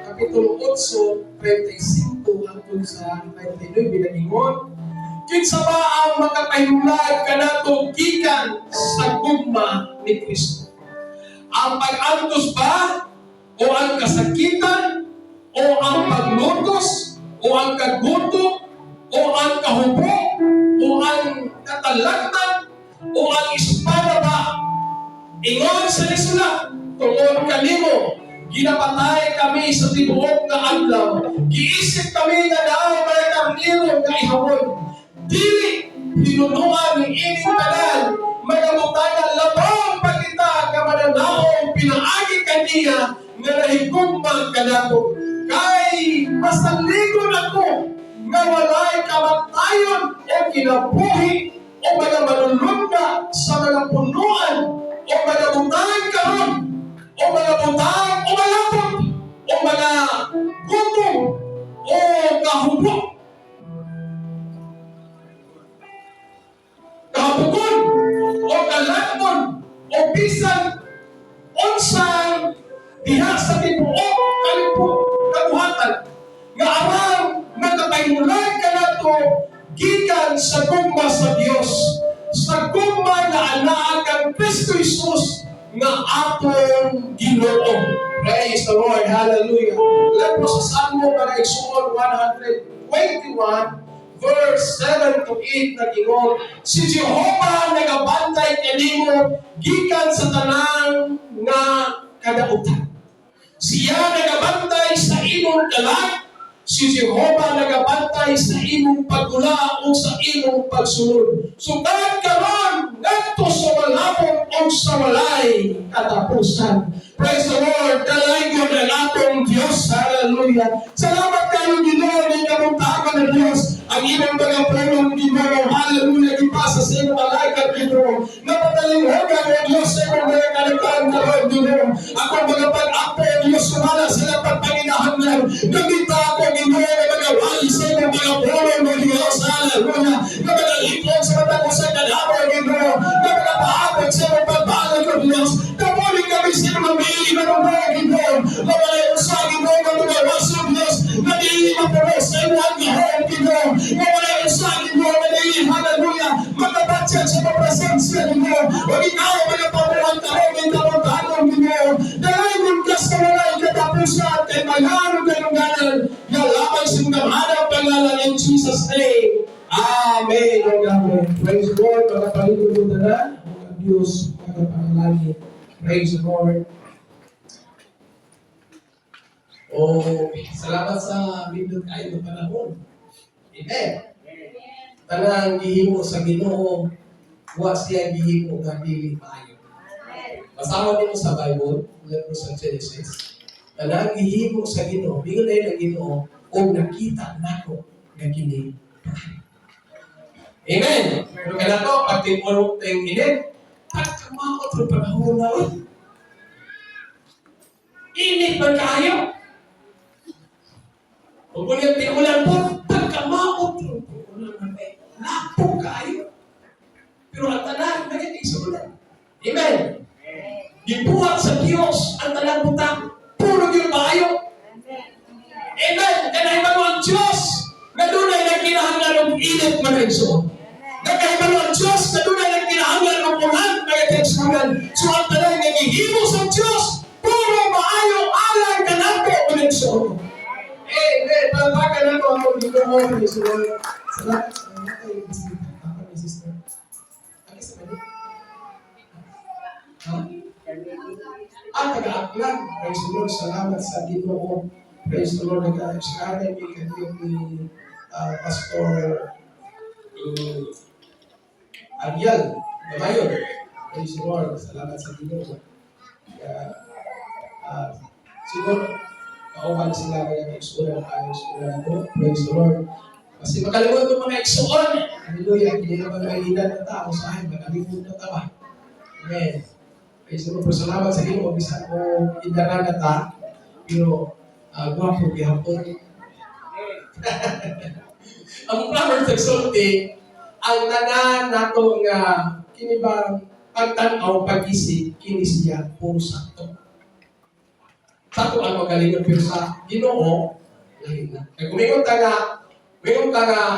Kapitulo 8, 35 hangtod sa 39, nag-ingon, "Kinsa ba ang makapahimulag kanato gikan sa gugma ni Kristo? Ang pag-antos ba o ang kasakitan o ang paglutos o ang kagutom o ang kahubo o ang katalagman o ang espada ba? Ingon sa nisulat, tungod kanimo, ginapatay kami sa tibuok nga adlaw. Giisip kami nga daw mga karnero nga ihawon. Dili hinunuan ni ining tanan, mga butanga labaw pa kita ka mananaog pinaagi kaniya nga nahigugma kanato. Kay masaligon ako nga walay kamatayon o kinabuhi o mga manulunda sa mga punuan o mga butang karon o mga butang o malapot o mga gutom o kahubo, kahabugon o kalatmon o bisan unsang diha sa tibuok kalibo kabuhatan nga arang makapahimulag kanato gikan sa gugma sa Dios, sa gugma nga anaa kang Kristo Jesus nga atong Ginoo." Praise the Lord. Hallelujah. Let mo sa Salmo, mga igsuon, 121 verse 7 to 8, nag-ingon, "Si Jehovah nagabantay kanimo gikan sa tanang nga kadautan. Siya nagabantay sa imong kalag. Si Jehovah nagabantay sa imong paggula o sa imong pagsulod. Sukad karon ngadto sa malapot o sa walay katapusan." Praise the Lord. Dalaygon ang atong Diyos. Hallelujah. Salamat kayo, Ginoo, ni kabuntagon ng Diyos. Ang imong mga pulong, Ginoo. Hallelujah. Gipasa sa imong malaikat, Ginoo. Napatalinghogan o Diyos sa imong mga kalagkaan karon, Ginoo. Ako mga pag-ampo, Diyos, sumala sila pagpanginahanglan. Gamita ako, Ginoo, nga mga wali sa imong mga pulong, o Diyos. Hallelujah. Nga mga lipon sa matag usa kadamo, Ginoo. Nga mga paabot sa imong pagbalag, o Diyos. Kamuling kami sa imong mamili na mga Ginoo. Nga walay usa, Ginoo, nga mga waso, Diyos. Nga dili mapuno sa imong gihom, Ginoo. Nga walay usa, Ginoo, nga dili, hallelujah, makabatsyag sa imong presensya, Ginoo. Ug ikaw mga pamuhan karon ng kabuntagon, Ginoo. Dalaygon ka sa walay katapusan kay mayaro kayong ganan nga lamang sa imong gamhanang pangalan, in Jesus' name. Amen. Amen. Praise the Lord. Mga paligod ng tanan. Ang Diyos magapanalangin. Praise the Lord. Oh, salamat sa nindot kayo ng panahon. Amen. Tanang gihimo sa Ginoo, wa siya gihimo nga dili maayo. Basahon nimo sa Bible, libro sa Genesis. Tanang gihimo sa Ginoo, bingon na ang Ginoo, og nakita nako nga kini maayo. Amen. Pero kaya to, pag ting-urok ting init, pagkamaot ro panahon na, oy. Init man kayo. Ug kung yung ting-ulan po, pagkamaot ro ting-ulan na eh, lapok kayo. Pero ang tanan, naging sa ulan. Amen. Gibuhat sa Dios ang tanang butang. Puro gyud maayo. Amen. Kaya mo ang Diyos nga dunay nagkinahanglan og init, mga igsoon. Nagkahibalo ang Diyos nga dunay nagkinahanglan og ulan, mga kaigsuonan. So ang tanan nga gihimo sa Diyos, puro maayo alang kanato, mga igsoon. Amen. Palakpakan nato ang Ginoo. Praise the Lord. Salamat sa mga kay bisita. Ako ni sister. Ang isa ba ni? Ha? Ah, taga-Aklan. Praise the Lord. Salamat sa Ginoo. Praise the Lord. Nag-share mi kaniyo ni Pastor Ariel Gamayon. Praise the Lord. Salamat sa Ginoo. Kaya, siguro, kauban sila mga igsuonan ang igsuonan ako. Praise the Lord. Kasi makalimot ko, mga igsuon. Hallelujah. Hindi naman may edad na tao sa akin. Makalimot na tawa. Amen. Praise the Lord. Pero salamat sa Ginoo bisan ko idara na ta. Pero gwapo gihapon. Ang Proverbs nagsulti, ang tanan nato nga kini bang pagtan-aw, pag-isip, kini siya puro sakto. Sa ato ang magalingon, pero sa Ginoo, lahi na. Kaya kung mingon ka nga,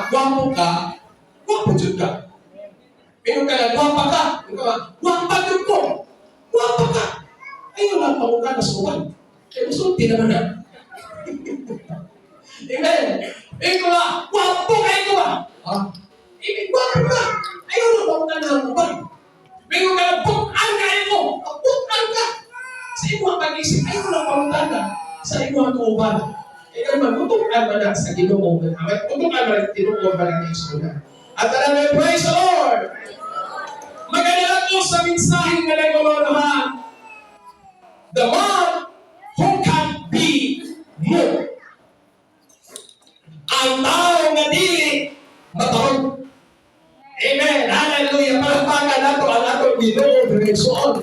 gwapo ka, gwapo jud ka. Mingon ka nga, gwapa ka, mingon ka nga, gwapa jud ko, gwapa ka. Ayaw lang pamukha na suwan. Kaya musulti naman na. Amen. Mingon ka nga, gwapo kayo ko ba? Ha? Ibig gwapo ka. Ayaw lang pamukha na ang uban. Mingon ka nga, bukan kayo ko. Bukan ka. Sa imo ang pag-isip, ayaw lang pamukha sa imo ang kauban. Kaya naman, mutukan man na sa Ginoo. Mutukan man na tinuod ba ng Isunan. At alam na, praise the Lord! Maganda ko sa mensahe nga nagmamanahan. The man who can be moved. Ang tao nga dili matarog. Amen. Hallelujah. Palakpakan nato ang atong Ginoo mga igsoon.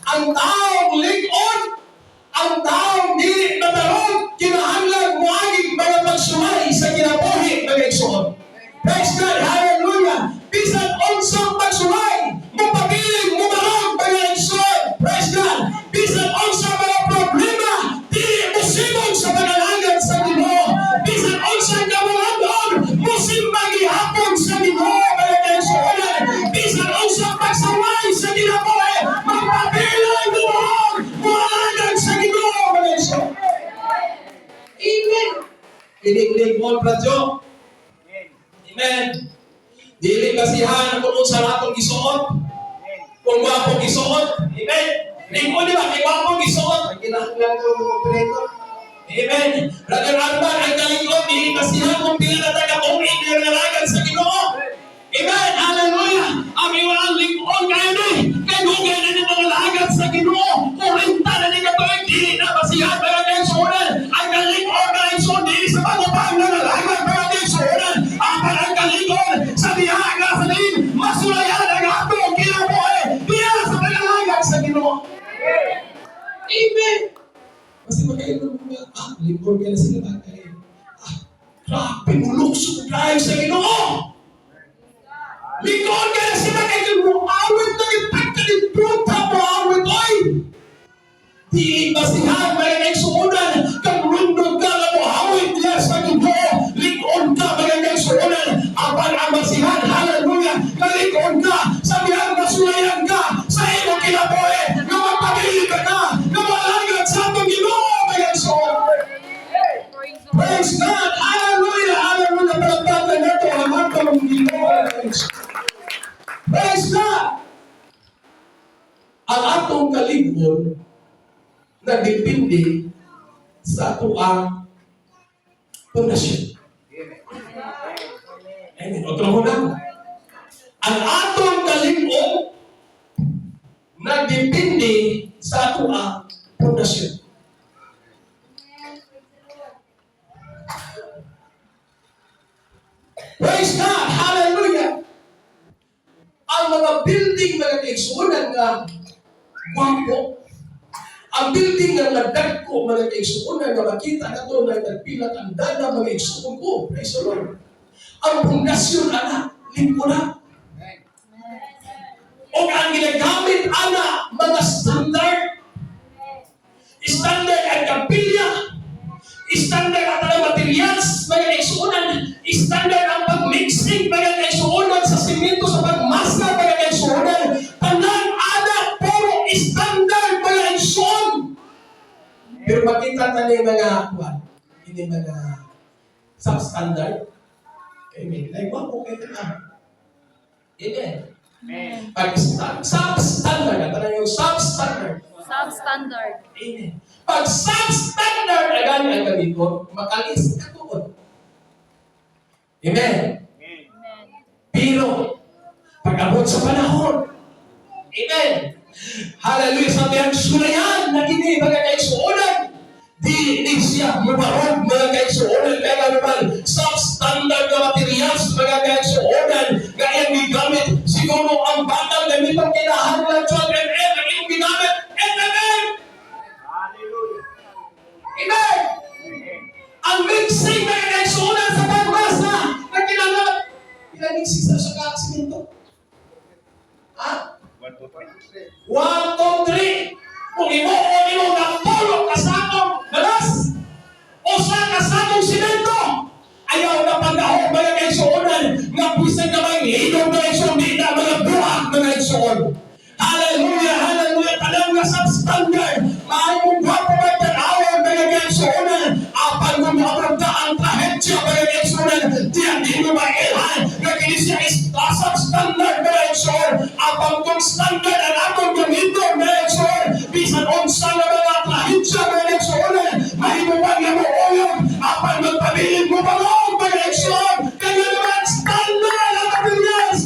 Ang taong lig-on, ang taong dili matarog, kinahanglan moagig mga pagsulay sa kinabuhi, mga igsoon. Praise God. Hallelujah. Bisan unsang pagsulay, mopabiling mobarog, mga igsoon. Praise God. Bisan unsang mga problema, dili mosimog sa panalangin sa Ginoo. Bisan unsang kawalan, mosimba gihapon sa Ginoo, mga kaigsuonan. Bisan unsang pagsaway sa kinabuhi, magpabiling mobarog, moalagad sa Ginoo, mga igsoon. Amen. Kilig-lig mo, Bradyo. Amen. Dili basihan kung unsa atong gisuot. Kung gwapo gisuot. Amen. Lingkod, di ba? Kay gwapo gisuot. Ay kinahanglan ko ng operator. Amen. Brother Arman, ang kalingkod, dili basihan kung pila na taga tuig nga sa Ginoo. Amen. Hallelujah. Ang iwang lingkod kayo ni. Kay dugay na ni mga lagad sa Ginoo. 40 na ni katuig, dili na basihan, mga kaigsuonan. Ang kalingkod na igsoon dili sa pagupang na nalagad, mga kaigsuonan. Apan ang kalingkod sa diha nga sa diin masulayan ang atong kinabuhi diha sa pag-alagad sa Ginoo. Amen. Kasi makainom mga, lingkod kayo na sila ba? Kaya, grabe mo luksog kayo sa Ginoo. Lingkod kayo sila kay mo awit na ipagkalipruta mo awit, oy! Di basihan, mga kaigsuonan, kang rundog ka nga moawit niya sa Ginoo. Lingkod ka, mga kaigsuonan, apan ang basihan, hallelujah, kalikod ka, sa dihang masulayan ka, sa imong kinabuhi, nga magpabilin ka na, nga moalagad sa atong Ginoo, mga kaigsuonan. Praise God! Hallelujah! Hallelujah! Palakpakan nato ang atong Ginoo. Praise God! Ang atong kalig-on nagdepende sa atoang pundasyon. Amen. Otro ko na. Ang atong kalig-on nagdepende sa atoang pundasyon. Praise God! Hallelujah! Ang mga building, mga kaigsuonan, nga gwapo, ang building nga nagdagko, mga kaigsuonan, nga makita nato na nagpila kandana, mga igsuon ko. Praise the Lord. Ang pundasyon ana, lig-on na. O ang ginagamit ana, mga standard. Standard ang kapilya. Standard ang tanang materials, mga kaigsuonan. Standard ang pag-mixing, mga kaigsuonan, sa simento, sa pagmasa, mga kaigsuonan. Tanan ana, puro standard, mga igsoon. Pero makita ta ni mga, what? Hindi mga substandard. Amen. Like, wow, okay ka. Amen. Pag substandard, ang tanang yung substandard. Substandard. Amen. Pag substandard agad ang gamiton, makalis ka tuod. Amen. Amen. Pero, pag abot sa panahon, amen. Hallelujah. Sa tiyang sulayan na kini, mga kaigsuonan, di ni siya mubarog, mga kaigsuonan. Kaya naman, substandard na materials, mga kaigsuonan, nga iyang gigamit, siguro ang bakal gamiton kinahanglan 12 mm, ang iyong ginamit, 8 mm. Amen. Ang mixing, mga kaigsuonan, sa pagmasa na kinahanglan, ilang mixing sa simento? Ha? 1, 2, 3. 1, 2, 3. Kung imo o imo na tulo kasakong. mong simento. Ayaw na pagdahom, mga kaigsuonan, nga bisan ka mang hidong, mga igsoon, di na mga buhat, mga igsoon. Hallelujah, hallelujah, tanaw nga substandard, maayo mong gwapo man tanawon, mga kaigsuonan, apan kung moabot ang trahedya, mga kaigsuonan, diyan di mo mailhan, nga kini siya is substandard, mga igsoon, apan kung standard ang atong gamiton, mga igsoon, bisan unsa nga mga trahedya, mga kaigsuonan, mahimo man nga mouyog, apan magpabilin mo bangog, mga igsoon, kaya naman standard ang materials.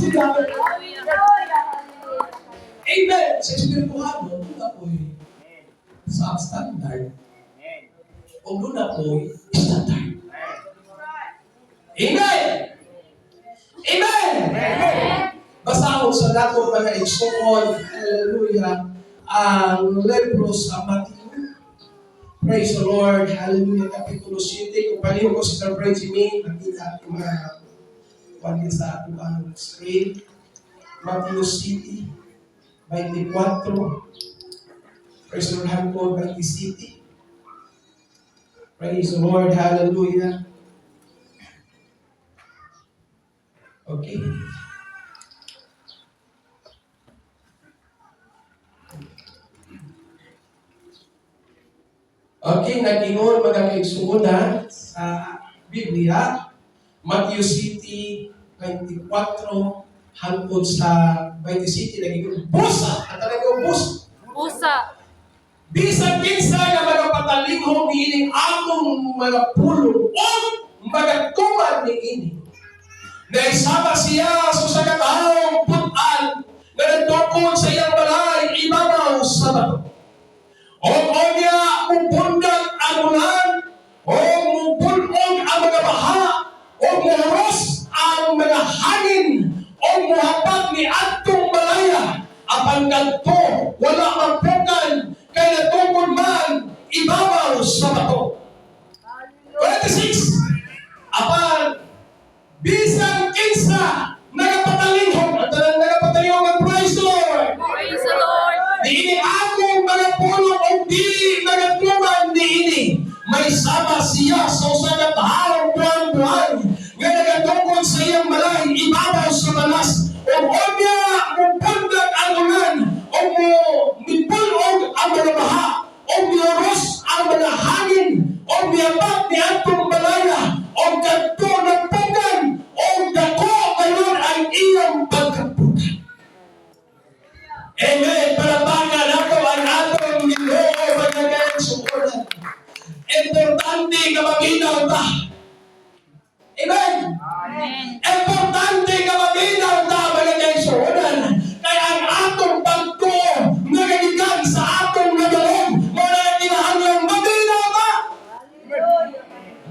Amen. Sa espirituhano, duna po'y substandard o duna po'y standard. Amen! Amen! Basahon sa dato, mga igsoon, hallelujah, ang libro sa Matthew. Praise the Lord, hallelujah, Kapitulo 7. Kung palihog ko si Sir Jimmy, nakita ang mga kuwan sa ating screen. Matthew City, 24. Praise the Lord, hangtod 27. Praise the Lord, hallelujah. Okay. Okay, nag-ingon, mga kaigsuonan, sa Biblia, Matthew City 24 hangtod sa 27, nag-ingon, "Busa!" At talaga, busa. Busa. "Bisan kinsa nga magapatalinghong niining akong mga pulong o magatuman niini, naisama siya sa usa ka taong put-an nga nagtukod sa iyang balay ibabaw sa bato. O niya mupundag ang ulan, o mupulong ang mga baha, o muhuros ang mga hangin, o muhapak ni atong balaya, apan kadto wala mapukan kay natukod man ibabaw sa bato." 26. "Apan bisan kinsa nagapatalinghong," at tanan nagapatalinghong ang praise the Lord. Praise the Lord. "Niini akong mga pulong o dili nagatuman niini, may sama siya sa usa ka taong buang-buang nga nagatukod sa iyang balay ibabaw sa balas. Ug unya mupundag ang ulan o mo mipulog ang mga baha o miuros ang mga hangin o miabak ni atong balaya, o kadto napukan o dako kayon ang iyang pagkapukan." Amen. Palakpakan nato ang atong Ginoo, mga kaigsuonan. Importante nga maminaw ta. Amen. Amen. Importante nga maminaw ta, mga kaigsuonan. Kaya ang atong pagtuo nagagikan sa atong nadungog, mao na kinahanglan maminaw ta.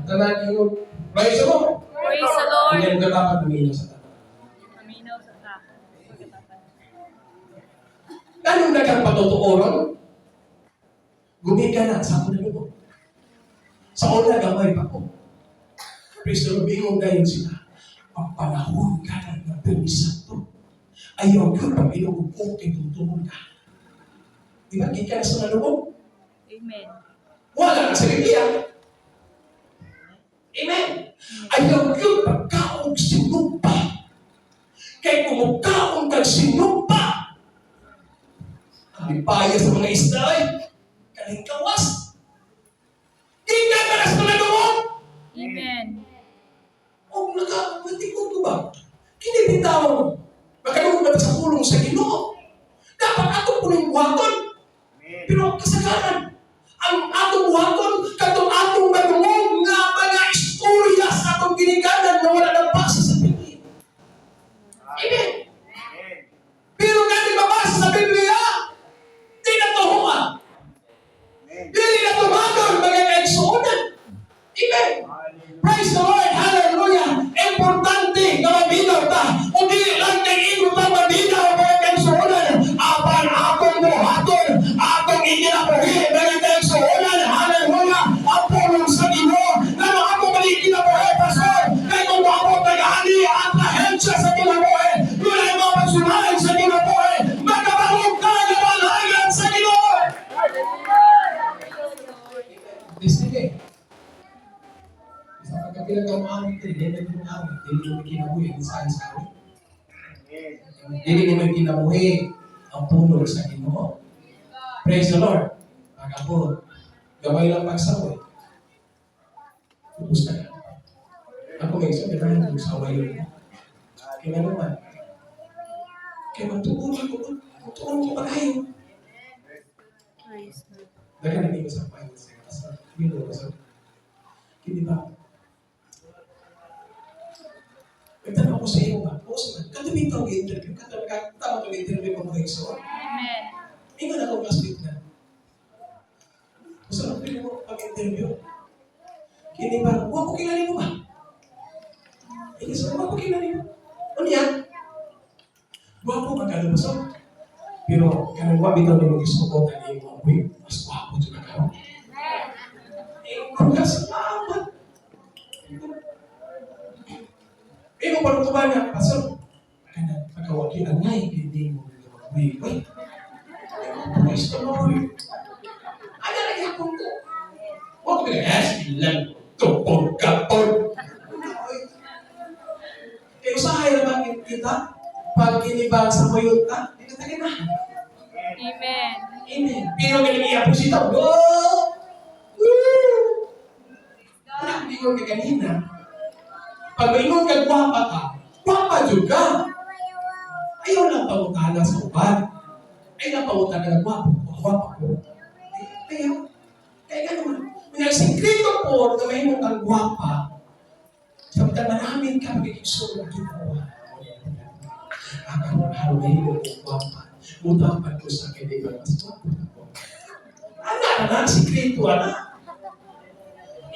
At tanan ingon, praise the Lord. Praise the Lord. Hindi mo dapat maminaw sa tanan. Maminaw sa ta. Anong daghang patotoo ron? Gumikan na sa akong nadungog. Sa una, gamay pa ko. Praise the Lord, ingon dayon sila. "Pagpanahon ka na ng Biyernes Santo, ayaw yun pag inom ko kay tungtungon ka." Di ba, gikan na sa nadungog? Amen. Wala na sa Biblia. Amen. Ayaw yun pagkaog sinumpa. Kay kung mukaon kag sinumpa, kalipaya sa mga isda ay, kaning kawas. Gikan ka na sa nadungog. Amen. O naka, natikod ko ba? Kini bitaw, makadungog na ta sa pulong sa Ginoo. Dapat atong punong buhaton. Pero kasagaran, ang atong buhaton, katong atong madungog nga mga istorya sa atong ginikanan na wala nang basa sa Biblia. Amen. Pero gani mabasa sa Biblia, di na tuhuan. Dili na tumagon, mga kaigsuonan. Amen. Praise the Lord. Hallelujah. Importante nga maminaw ta. O dili lang kay ingon ta maminaw, mga kaigsuonan. Apan atong buhaton, atong ikinabuhi, mga kaigsuonan. Hallelujah. Ang pulong sa Ginoo. Ngano ako mali kinabuhi, Pastor? Kay kung moabot nag-ani ang ahensya sa kinabuhi, dunay mga pagsulay sa kinabuhi, makabangog ka nga malagan sa Ginoo. Praise the Lord. Listen eh. Pag ka moawit, dili na mo awit, dili mo kinabuhi ang saan sa awit. Dili mo kinabuhi ang pulong sa Ginoo. Praise the Lord. Pag ako, gamay lang pagsaway. Ubus na ka. Ako may isa, ganahan kong saway yun. Kaya naman, kaya magtuon ko, magtuon ko pagayo. Praise God. Daghan na ko sa Bible sa sa Ginoo sa kini ba? Nagtanong ako sa iyo ba? Oo sa man. Kadto bitaw gi-interview, kadto tama to interview pa mga igsoon. Amen. Ingon ako classmate na. Gusto ko pili mo pag-interview. Kini ba? Wa ko kilala mo ba? Ini sa wa ko kilala mo. Ano yan? Gwapo man kayo ba? Pero kanang wa bitaw nimo gisugot ang imong uy, mas gwapo jud ka karon. Ingon ka salamat. Ingon pa ko ba niya, pastor? Kanang pagkawaki ang ngay hindi mo uy, uy. Praise the Lord. Ano na gyapon ko? Wa ko yes, ilan tupog kapon. Kay usahay ra ba kita pag kinibang sa muyot ta, di ka na. Amen. Amen. Pero galing iya po siya, go! Woo! Wala akong ingon kay kanina. Pag maingon ka, gwapa ka, gwapa jud ka. Ayaw lang pangutana sa uban. Ayaw lang pangutana nga gwapo ko, gwapa ko. Ayaw. Kaya gano'n. Kaya sikreto po na mahimo kang gwapa, samtang maraming ka magiging ang ginawa. Ang karon haron mahimo kong gwapa. Mutapan ko sa kaibigan mas gwapo na ko. Ana na, sikreto ana.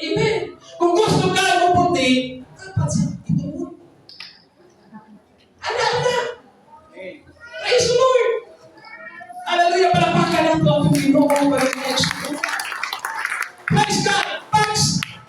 Amen. Kung gusto ka mo puti, dapat sa ito. Ana, ana. Praise the Lord. Hallelujah. Palakpakan nato ang Ginoo para next. Praise God. Pag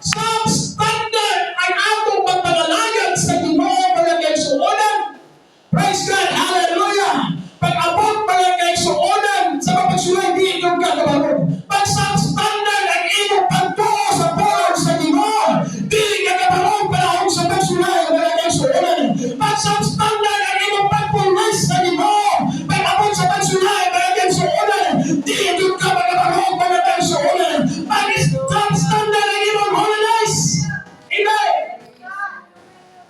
substandard ang atong pagpangalayag sa Ginoo mga kaigsuonan. Praise God. Hallelujah. Pag abot mga kaigsuonan sa mapagsulay di inyong kagabaron. Pag substandard ang imong pagtuo sa pulong sa Ginoo, dili ka kabarong panahon sa pagsulay mga kaigsuonan. Pag substandard ang imong pagpulis sa Ginoo, pag abot sa pagsulay mga kaigsuonan, di inyong kagabarong mga kaigsuonan. Pag substandard ang imong holiness. Amen.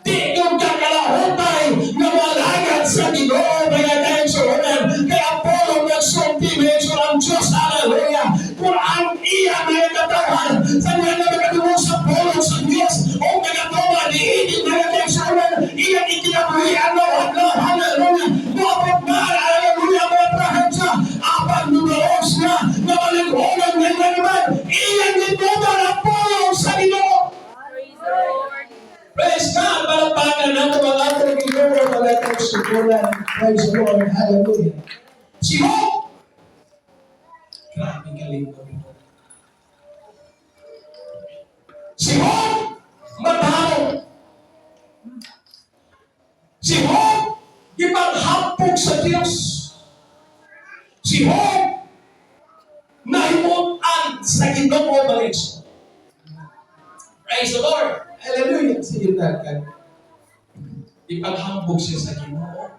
Di kong kakalahutay nga walagad sa Ginoo mga kaigsuonan. Kay ang pulong nagsulti mga ang Diyos, hallelujah. Kung ang iya mga katawhan sa mga nga makadungog sa pulong sa Diyos o magatuwa niini mga kaigsuonan, iyang ikinabuhi ang adlaw, hallelujah. Moabot na, hallelujah, mga prahansya, apan numeros na, nga malighonan nga naman, iyang gituban ang pulong sa Ginoo. Praise the Lord. Praise God! Palakpakan nato ang atong Ginoo mga kaigsuonan. Praise the Lord. Hallelujah. Si Job! Grabe galing ko nito. Si Job! Matao! Si Job! Ipanghampog sa Diyos. Si Job! Nahimutan sa Ginoo mga igsoon. Praise the Lord! Hallelujah! Sige na ka. Ipanghambog siya sa Ginoo.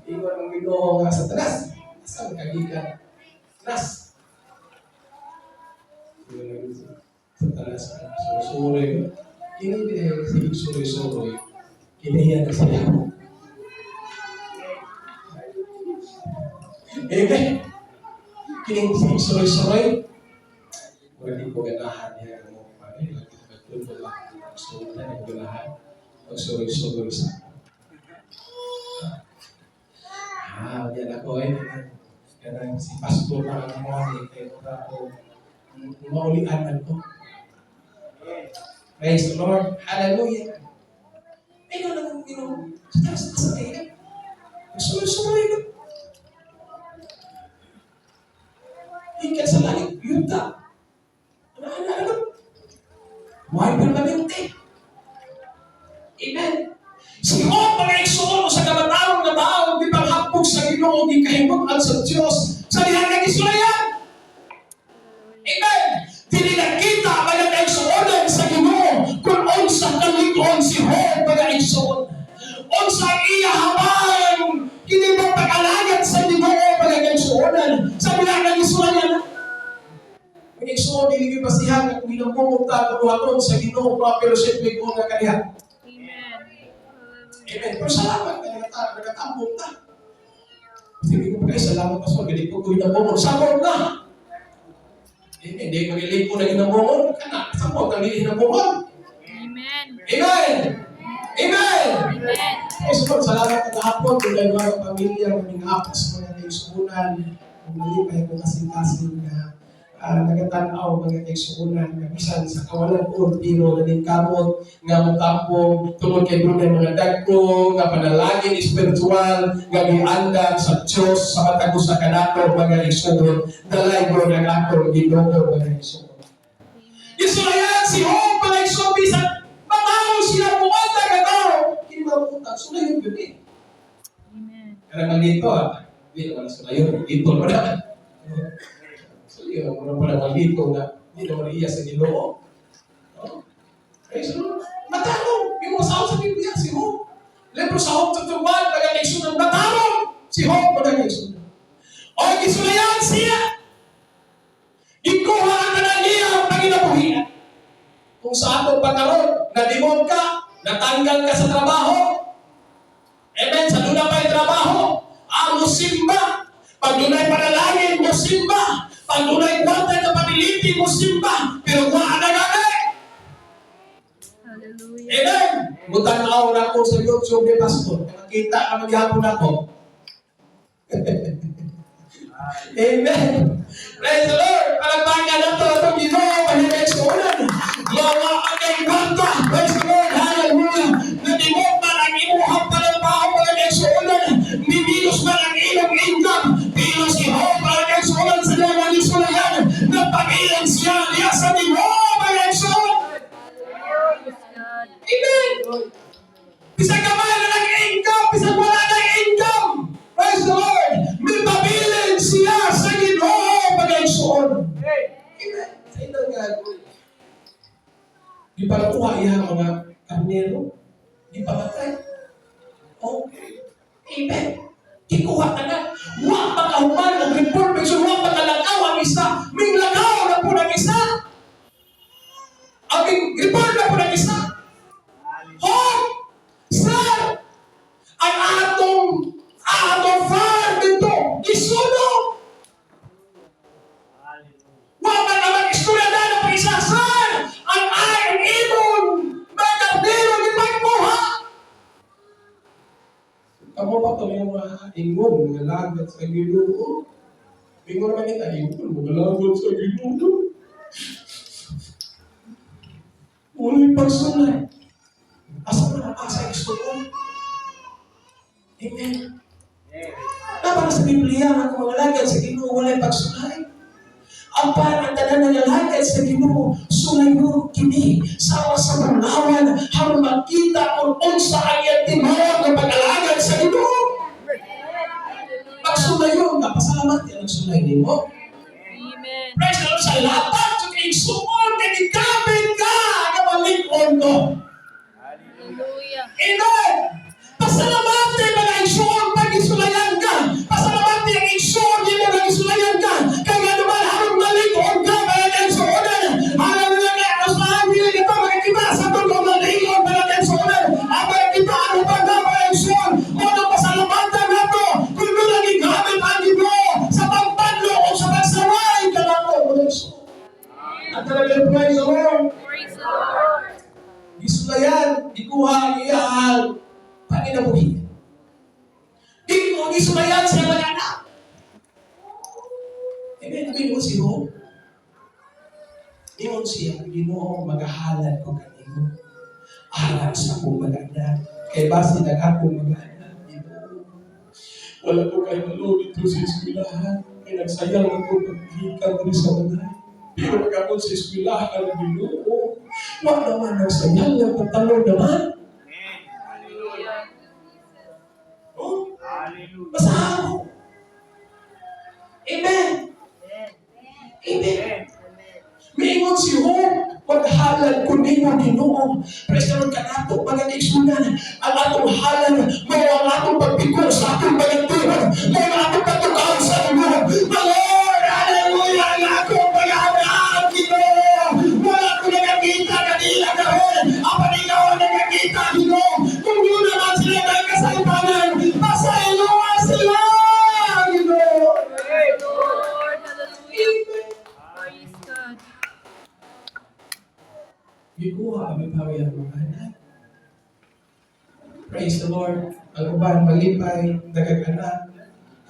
Ingon ang Ginoo nga sa tanas. Asa ka gikan? Nas. Sa tanas. Suroy. Kini din sige suroy-suroy. Kiniyan na siya. Amen. Kini sige suroy-suroy. Wala di ko ganahan niya mo pare. Lagi ko lang gusto na ganahan. Pag suroy-suroy sa Ah, yan ako eh. Kanang si pastor na ang mga ni kay ko maulian man ko. Praise the Lord. Hallelujah. Ay, ikaw lang Ginoo. Sa taas sa kaya. Suroy-suroy ka. Ikan sa langit, yuta. Ano, ano, ano? Why permanente? Amen. Si Job, mga igsoon sa kamataong na tao, di panghapog sa Ginoo, di kahimutan sa Diyos, sa diha nga gisulayan. Amen. Dili nakita mga kaigsuonan sa Ginoo. Basihan nga kung hinamumog ta buhaton sa Ginoo pa fellowship with nga kaniya. Amen. Amen. Pero salamat nga nagatambong ta. Sige ko pa kayo, salamat, pastor, galing ko kung hinamumog. Sabon na! Amen. Hindi magilig ko na hinamumog. Kana, sabon kang hindi hinamumog. Amen. Amen! Amen! Amen. Praise the Lord. Salamat kagahapon. Kung mga pamilya, mga apas, mga kaigsuunan, kung nalipay ko kasing-kasing nga nagatanaw mga kaigsuunan nga bisan sa kawalan ko pero naningkamot nga motambong tungod kay dunay mga dagko nga panalangin espiritual nga giandam sa Dios sa matag usa kanato, mga igsuon. Dalaygon ang atong Ginoo, mga igsuon. Gisulayan si Job, mga igsuon, bisan matawo siya muanta ka tao kini mga utang sulayon yun eh. Amen. Kaya malito ah. Hindi naman sulayon, dito mo na. Sulayon, mo na pala malito nga. Hindi naman iya sa Ginoo. Oh. Praise the Lord. Matarong! May mga sao sa Biblia, si Job. Libro sa Job chapter 1, mga kaigsunan, matarong! Si Job, mga kaigsunan. O, gisulayan siya! Gikuha ang tanan niya ang panginabuhian. Kung sa atong pagkaroon, nadimog ka, natanggal ka sa trabaho, amen, sa doon pa yung trabaho, ang musimba. Pag dunay panalangin, musimba. Pag dunay kwarta na pamiliti, musimba. Pero wa na gani. Hallelujah. Amen. Mutanaw na ako sa YouTube ni Pastor. Nakita ka maghapon ako. Amen. Praise the Lord. Palagpakan na ito itong Ginoo. Mahimay. Gawa ang kay kwarta. Praise the Lord. Hallelujah. Nadimog man ang imuhang panalpaho, mga kaigsuonan. Mimilos man ang imong income. Pero si Job, mga kaigsuonan, sa mga gisulayan. Nagpabilin siya niya sa Ginoo, mga kaigsuonan. Praise God. Amen. Bisag gamay na ng income, bisag wala ng income. Praise the Lord. May pabilin siya sa Ginoo, mga igsoon. Amen. Sa inang gagawin. Di pa nakuha iya mga karnero. Di pa matay. Oh. Amen. Gikuha ka na. Wa makahuman og report, so wa makalakaw ang isa. Minglakaw na po ng isa. Ang report na po ng isa. Hope! Sir! Ang atong farm dito, isunog! Wa man ang istorya na ng isa, sir! Ang ay ang imong mga kardero gipagkuha! Kamo pa ito yung mga ingon, mga lagat sa Ginoo. Ingon naman ito, ingon, mga lagat sa Ginoo. Wala'y pagsulay. Asa man ang asa gusto ko? Amen. Na para sa Biblia, ang mga lagad sa Ginoo walay pagsulay. Ang parang tanan nga lagad sa Ginoo, sulay mo kini sama sa bulawan haron makita kung unsa ang iyang tinuod nga pag-alagad sa Ginoo. Hallelujah. Pagsulayon, napasalamat yan ang sulay nimo. Amen. Praise the Lord sa lapat sa kaigsuon kay gikapit ka nga malig-on ko. Hallelujah. Amen! Pasalamate mga igsuon pag isulayan ka. Pasalamate ang igsuon nimo nga isulayan ka. Kay nga naman haron malig-on ka mga kaigsuonan. Hallelujah, kay ang usahan nila ito makikita sa atong malig-on, mga kaigsuonan. Ang makikita ang uban na mga igsuon. Mo nang pasalamatan nato kung doon ang gigamit ang Ginoo sa pagpadlo o sa pagsaway kanato, mga igsuon. At talagang praise the Lord. Praise the Lord. Gisulayan, gikuha ang iyang panginabuhi. Di mo gisulayan sa mga anak. Amen. Sabi mo si Job. Ingon siya, "Ginoo, magahalad ko kanimo. Alang sa akong mga anak. Kay base ng akong mga anak, Ginoo. Wala ko kahibalo dito sa eskwelahan. Kay nagsayang ako paggikan diri sa balay. Pero pag-abot sa eskwelahan, Ginoo, wala naman nagsayang ang pagtalon naman." Hallelujah. Oh, basahan mo. Amen. Amen. Miingon si Job, "Maghalad ko nimo, Ginoo." Praise the Lord kanato, mga kaigsunan, ang atong halad, mao ang atong pagpiko sa atong pagatuon, mao ang atong pagtukaw sa Ginoo. Lord, hallelujah, ang akong mga anak, Ginoo. Gikuha ang iyang mga anak. Praise the Lord. Ang uban malipay, daghang anak.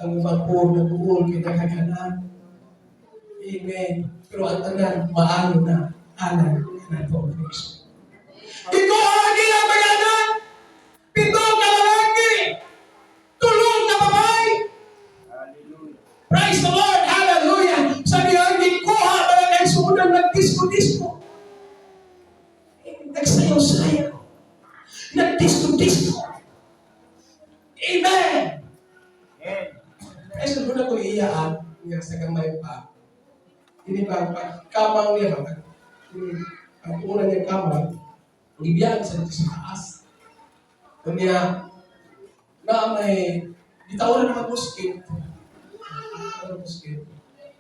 Ang uban poor naguol kay daghang anak. Amen. Pero ang tanan, maayo na alang nato ang Kristo. Gikuha ang ilang mga anak. Pito ka lalaki. Tulo ka babae. Hallelujah. Praise the Lord! Hallelujah! Sabi ang gikuha mga kaigsuonan, nagdisko-disko. Nagsayaw-sayaw. Nagdisko-disko. Amen! Amen. Praise the Lord, ako iyaan nga sa gamay pa. Hindi ba, pag kamang niya ba, pag una niya kamang, gibiyaan sa dito sa taas. Kanya, na may, gitawran ng muskit. Ano muskit?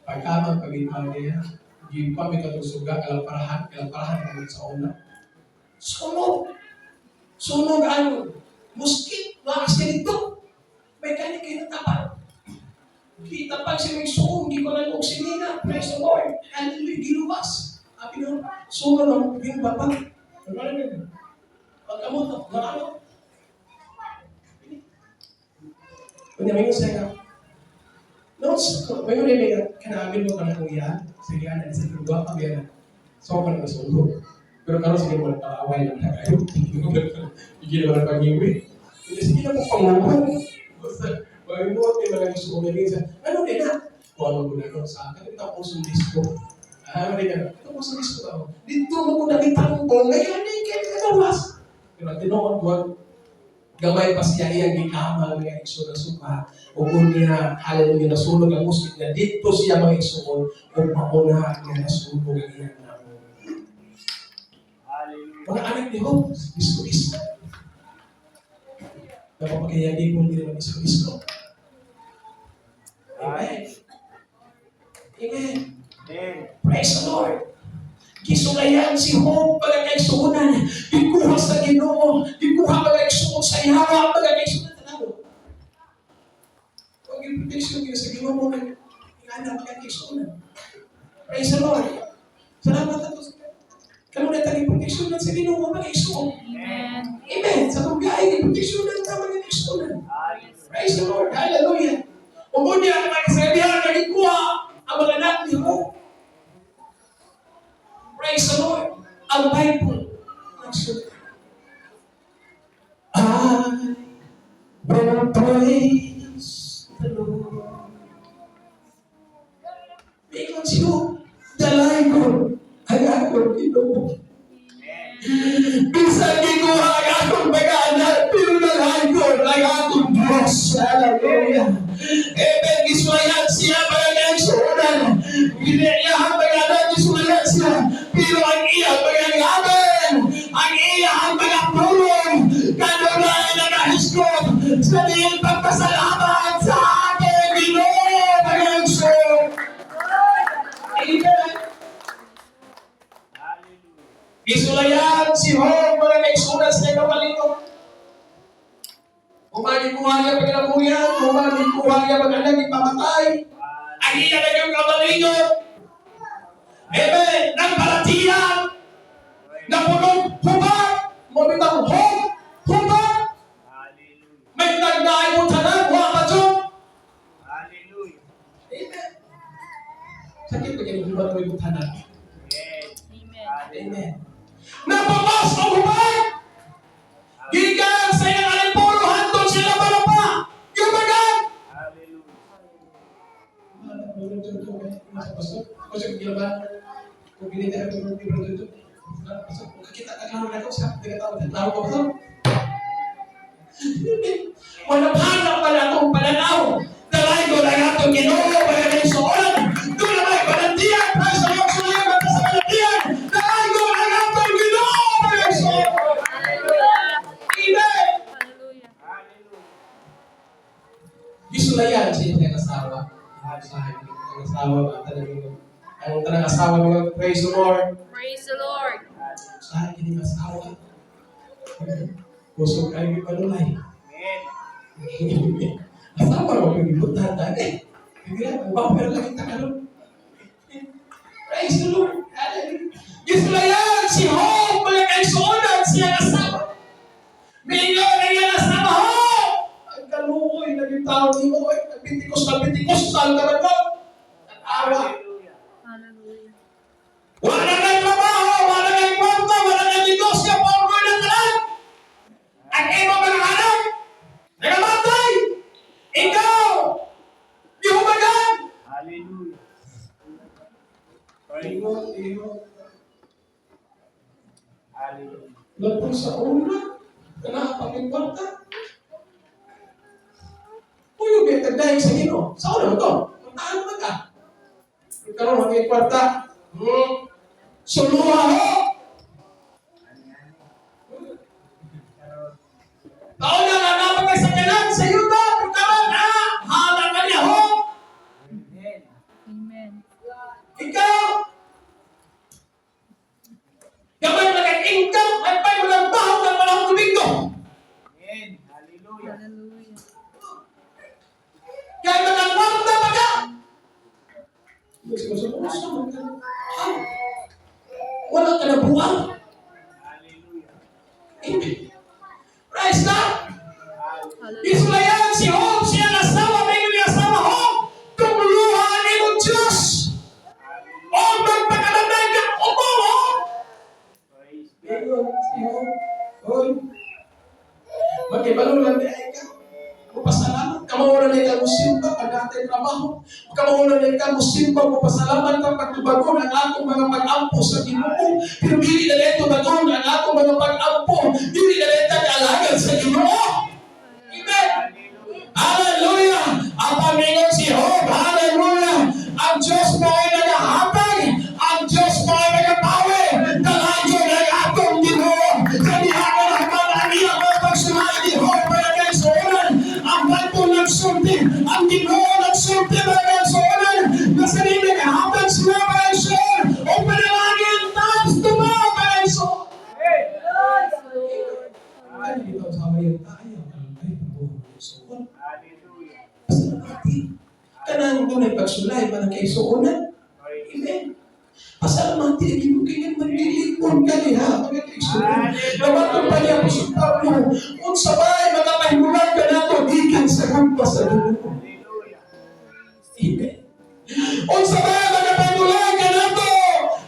Pagkamang pagitaw niya, gipamit may katong suga, kalamparahan, kalamparahan kami sa una. Sunog! Sunog ang muskit, lakas niya dito. May kanya kayo natapal. Kita pa siya may suong, di ko na og sinina. Praise the Lord. Hallelujah, giluwas. Sabi nun, sunog ang ginbaba. Ano na yun? Pagkamot, marano. Kunya, may siya nga. No, may yun nga, kanamin mo ka na kong iya. Sige, ana, sa kagwa pa biya na. So, ako na masulo. Pero karon sige mo pang-away lang na kayo. Hindi naman ang pag-iwi. Hindi, sige na mo panguhan. Basta, mag-imuot ni mga isuong niya minsan. Ano din na? Kung ano mo na ron sa akin, ito ang pusong disco. Ah, ano din na? Ito ang pusong disco ba? Dito mo ko nakitambong. Ngayon, hindi kayo kagawas. Pero ang tinuod ko, gamay pa siya iyang gikamal mga igsoon na suka ug niya, hallelujah, nasunog ang muskit na dito siya mga igsoon ug mauna nga nasunog ang iyang namo. Hallelujah. Mga anak ni Hope, disko disko. Napapakayagi kung hindi naman disko disko. Amen. Amen. Amen. Praise the Lord. Gisulayan si Hope mga kaigsuonan. Gikuha sa Ginoo, gikuha mga igsuon sa ihawa, mga kaigsuonan tanaw. Kung yung protection niya sa Ginoo ng ingana mga kaigsuonan. Praise the Lord. Salamat ato sa kanunay taging proteksyonan sa Ginoo mga igsuon. Amen. Amen. Sa itong biyahe, proteksyonan ta mga igsuonan. Hallelujah. Praise the Lord. Hallelujah. Ug unya ang mga kasabihan nga gikuha ang mga anak ni Hope. Praise the Lord. Ang Bible. Nagsulti. I will praise the Lord. Ingon siya, dalay ko ang akong Ginoo. Amen. Bisan gikuha ang akong mga anak, pero dalay ko ang akong Diyos. Hallelujah. Amen. Gisulayan siya mga kaigsuonan. Giniyahang mga anak, gisulayan siya. Pero ang iya mga ngaban, ang iya ang mga pulong, kanunay na nahiskop sa diyang pagpasalamat sa ating Ginoo, mga kaigsuonan. Amen. Hallelujah. Gisulayan si Hob mga kaigsuonan sa iyang kapalingon. Humagikuha niya pagkinabuyan, humagikuha niya pag-anak ipamatay. Ang iya na iyong kamalingon. Amen. Nang balatian, na punong hubag, mabitang hob, hubag. Hallelujah. May nagnaay mo tanan, wa pa dyan. Hallelujah. Amen. Sakit pa kayo hubag mo yung tanan. Yes. Amen. Amen. Napapas ang hubag! Gikan sa iyang alipulo, hantod sila pa. Yumagan! Hallelujah. Kung ginita ka tulog, di ba dito? Pastor, kung kakita ka klaro na ako, sa tinatawag na klaro ka, pastor. Wala pala akong pananaw. Dalay ko lang atong Ginoo, para kay suolan. Doon na may balantian, para sa mga suolan, para sa balantian. Dalay ko lang atong Ginoo, para kay suolan. Hallelujah. Amen. Hallelujah. Hallelujah. Gisulayan sa iyong asawa. Ang asawa, ang tanang ang tanang asawa mga praise the Lord. Praise the Lord. Sa akin yung asawa. Kusog kayo yung panulay. Amen. Asawa mo, pag-ibutan tayo. Hindi na, pero lagi takalong. Praise the Lord. Hallelujah. Gisulayan si Hope. Hallelujah. Lapong sa una, kana pang kwarta. Puyo ba tagdayon sa Ginoo? Sa una mo to. Puntahan naman ka. Karon ang kwarta. Suluha ho. Taon na nga napatay sa kanan sa yuta, pero karon hala ka niya ho. Amen. Amen. Ikaw, gamay na kang income, ay pa'y walang baho ng panahon Domingo. Amen. Hallelujah. Hallelujah. Kaya magkakwarta pa ka. Ah, wala ka na buwang. Hallelujah. Amen. Praise God. Hallelujah. Isulayan si Job, siya ang asawa, may niya asawa, Job. Tumuluhan ni imong Diyos. O magpakalanday ka, upo mo. Praise God. Ayun, si Job. Oy. Magkibalo lang di ay ka. Mapasalamat ka, mawala na ikaw musimba pag natin trabaho. Kamawala na ikaw musimba, mapasalamat ka pagtubagon ang atong mga pag-ampo sa Ginoo. Pero dili na lang tubagon ang atong mga pag-ampo. Dili na lang tag-alagad sa Ginoo. Amen. Hallelujah. Hallelujah! Ang Panginoon si Job, hallelujah! Ang Diyos mo ay nagahatag! Ang Diyos mo ay nagapawi! Dalayo ng atong Ginoo! Sa diha ka naman ang iyang mga pagsulay ni Job mga kaigsuonan! Ang Bible nagsulti! Ang Ginoo nagsulti, mga kaigsuonan! Na sa di nagahatag sila, mga kaigsuon! O panalangin times tumaw, mga kaigsuon! Hey. Praise the Lord. Ay, dito sa bayan tayo, ang ay, pabuhay ng kaigsuon. Hallelujah. Pasalamati. Kanang dunay pagsulay para kay suonan. Praise Amen. Pasalamati ang imong kay manlilipon ka diha mga kaigsuonan. Namatong pa niya Apostol Pablo, unsa bay makapahimulan ka nato gikan sa gugma sa Ginoo. Hallelujah. Amen. Unsa bay makapahimulan ka nato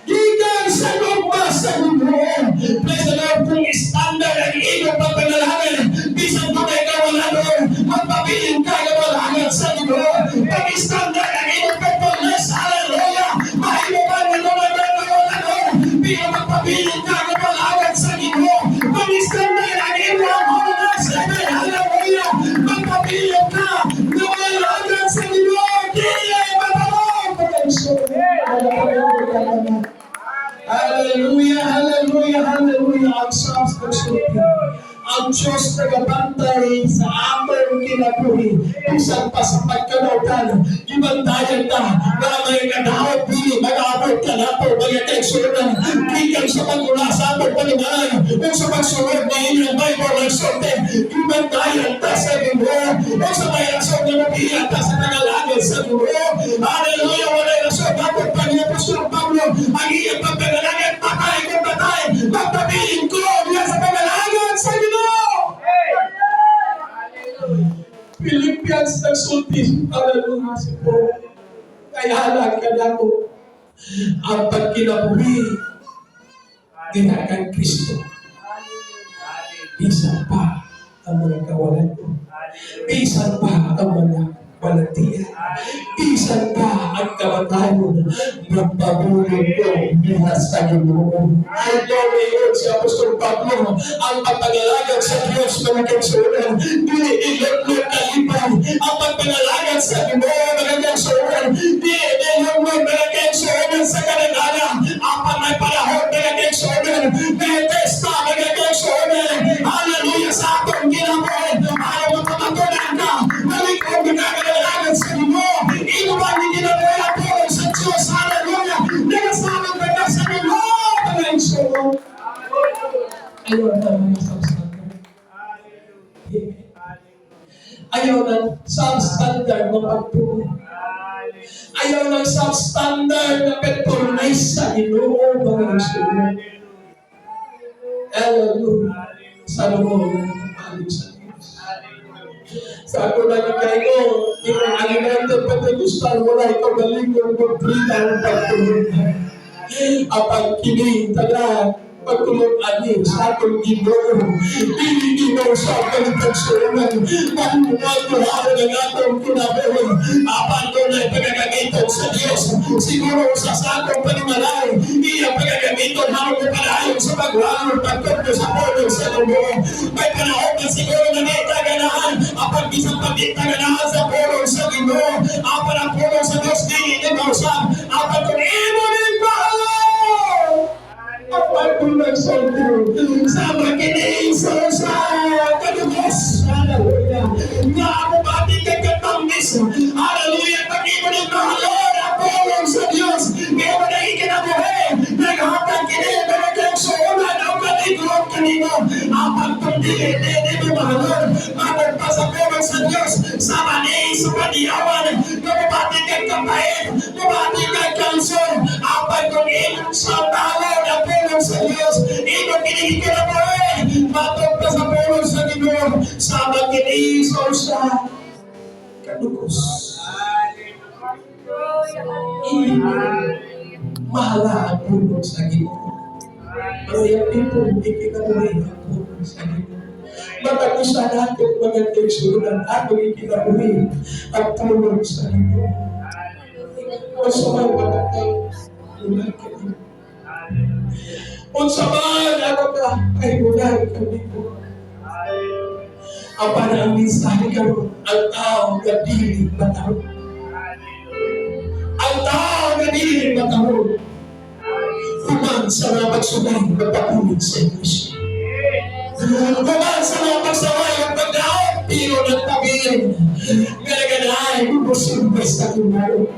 gikan sa gugma sa Ginoo. Praise the Lord, kung standard ang imong pagpanalangin, bisan dunay kawalanon, magpabilin ka nga malangan sa Ginoo. Pag standard ang imong pagpanas, hallelujah, mahimo ba nga dunay kawalanon, pero magpabilin ka nga malangan sa Ginoo. Pag standard ang imong holiness, amen, hallelujah, magpabilin ka nga malangan sa Ginoo. Dili matalong Hallelujah, hallelujah, hallelujah. Ang Psalms nagsulti. Ang Diyos nagabantay sa atong kinabuhi. Bisan pa sa pagkanautan, gibantayan ta na may kadaot dili mag-abot ka nato mga kaigsuonan. Gikan sa pag-ula sa atong panimalay ug sa pagsunod ni inyong Bible nagsulti, gibantayan ta sa Ginoo. Ug sa may rason nga mobiya ta sa nangalagad sa Ginoo. Hallelujah, walay rason bakit pa ni Apostol Pablo ang iyang pagpanalangin, patay kung patay, magpabilin ko diya sa panalangin sa Ginoo. Hey. Hallelujah. Philippians nagsulti, hallelujah, si Paul. Kaya lang kanako ang pagkinabuhi diha kang Kristo. Hallelujah. Bisan pa ang mga kawalan ko. Hallelujah. Bisan pa ang mga balatian. Bisan pa ang kamatayon, magpabulong ko diha sa Ginoo. Lord, si Apostol Pablo, ang pagpangalagad sa Diyos, mga kaigsuonan, dili ilutlot kalipay. Ang pagpangalagad sa Ginoo, mga kaigsuonan, dili ilutlot, mga kaigsuonan, sa kanagana. Apan may panahon, mga kaigsuonan, may testa, mga kaigsuonan. Hallelujah, sa atong kinabuhi. Ayaw mo kamatunan ka, malikong ginagalangan sa Ginoo. Imo ba ang kinabuhi ang tulong sa Diyos? Hallelujah. Nagasanag ka na sa Ginoo, mga kaigsuonan. Ayaw na mga substandard. Hallelujah. Hallelujah. Ayaw ng substandard na pagtuo. Hallelujah. Ayaw ng substandard na performance sa Ginoo, mga kaigsuonan. Hallelujah. Hallelujah. Sa loob ng palig sa Diyos. Hallelujah. Sa ako na kayo, yung United Pentecostal, wala ikaw galing yung doktrina ng pagtulog. Apang kini, tanan. Pagtulog ani sa atong Ginoo. Dili Ginoo sa atong kagsuonan. Mamuhay ang atong kinabuhi. Apan dunay pagagamiton sa Dios. Siguro sa atong panimalay, iya pagagamiton harong mo padayon sa pagwalon, pagtudlo sa pulong sa Ginoo. May panahon na siguro na di ta ganahan, apan bisan pa di ta ganahan sa pulong sa Ginoo. Apan ang pulong sa Dios dili ni mausab. Apan kung imo ning mahalon, apan kung nagsulti sama kini sa kadugos. Hallelujah. Nga ako bati kay katambis. Hallelujah. Pag imo ning mahalon ang pulong sa Dios, kaya mo na ikinabuhi, naghatag kini mga kagsuonan o kaligron kanimo. Apan kung dili dili mo mahalon, matag pa sa pulong sa Dios, sa mani sa paniyawan, mabati kay kapait, mabati kay kalson. Apan kung imong sa mahalon ang pulong sa Dios, imong kini ikinabuhi, matag pa sa pulong sa Ginoo, sama kini sa kadugos. Mahala ang pulong sa Ginoo. Pero yung people, hindi kinabuhi ang pulong sa Ginoo. Matag usa natin mga kaigsuonan, atong ikinabuhi ang pulong sa Ginoo. Unsa may magatay, bulag kanimo. Unsa man ako ka, ay bulag kanimo. Apan ang mensahe karon, ang tao nga dili matarong. Ang tao nga dili matarong. Human sa mga pagsulay, magpatuloy sa iglesia. Human sa mga pagsaway, ang pagdaot, pero nagpabilin. Nga naganahay, musimba sa Ginoo.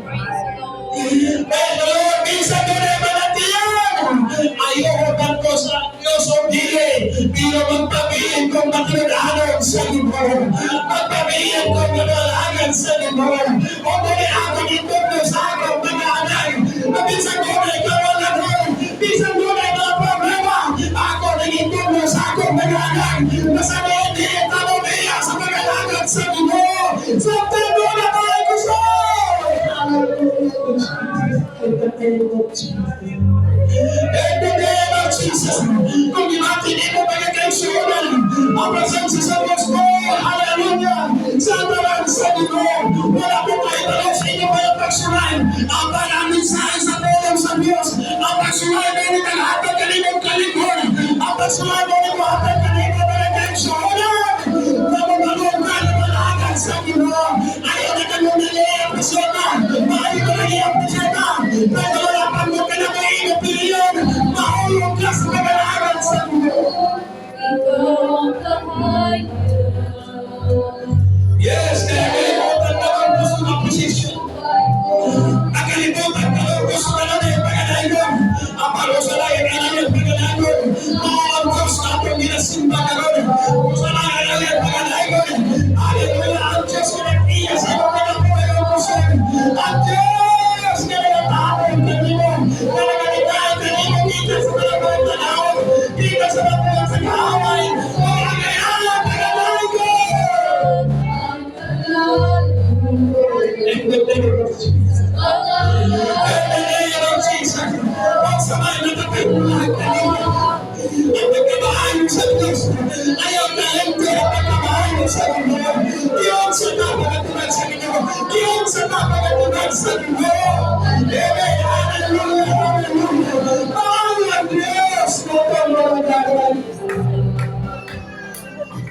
Pero minsan doon ay malatiyan. Ayoko ko sa Diyos o dili. Pero magpabilin kung matinudanon sa Ginoo. Magpabilin kung manalagan sa Ginoo. O muli ako dito sa akong mga anak. Na minsan doon ay kawalan. Minsan doon ay mga problema. Ako nagitulo sa akong mga anak. Masama hindi tamo niya sa mga alagad sa Ginoo. Sa tulo na tayo ko sa. In the name of Jesus. In the name of Jesus. Kung gimati mo mga kaigsuonan, ang presensya sa Diyos mo, hallelujah, sa tanan sa Ginoo, wala po kahibalo sa inyong mga pagsulay. Ang ang mensahe sa tulong sa Diyos, ang pagsulay mo ni naghatag kanimong kalinghon, ang pagsulay mo ni mohatag kanimo mga kaigsuonan, na mamalong ka na malagan sa Ginoo. Ayaw na kamo nili ang persona, maayo na lagi ang persona, pero wala pa mo ka na may opinion, mahulog ka sa pag-alagan sa Ginoo. Ikaw ang kahayag. Yes, kaya kalimutan na ang gusto ng posisyon. Ang kalimutan ka ang gusto na lang yung pagkalagon. Ang palusalayan ay lang yung pagkalagon. Mao ang Diyos na atong ginasimba karon. Usalayan ay lang pagkalagon. Hallelujah, ang Diyos na nag-iya sa iyong kinabuhi ang gusto. Ang Diyos na nagataon kanimo. Na nagataon kanimo gikan sa mga tanaw. Gikan sa mga sa kaaway. O ang kaya pagkalagon. Ang kalayo. In the name of Jesus. Ang In the name of Jesus. Huwag sa mga natatagulan kanina. Ang pagkamaayo sa Diyos. Ayaw na hindi ang pagkamaayo sa Ginoo. Diyon sa napakatunan sa Ginoo. Diyon sa napakatunan sa Ginoo. Amen. Hallelujah. Hallelujah. Maayo ang Diyos. Upang mga gagawin.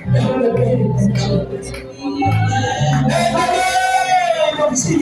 In the name of Jesus. In the name of Jesus.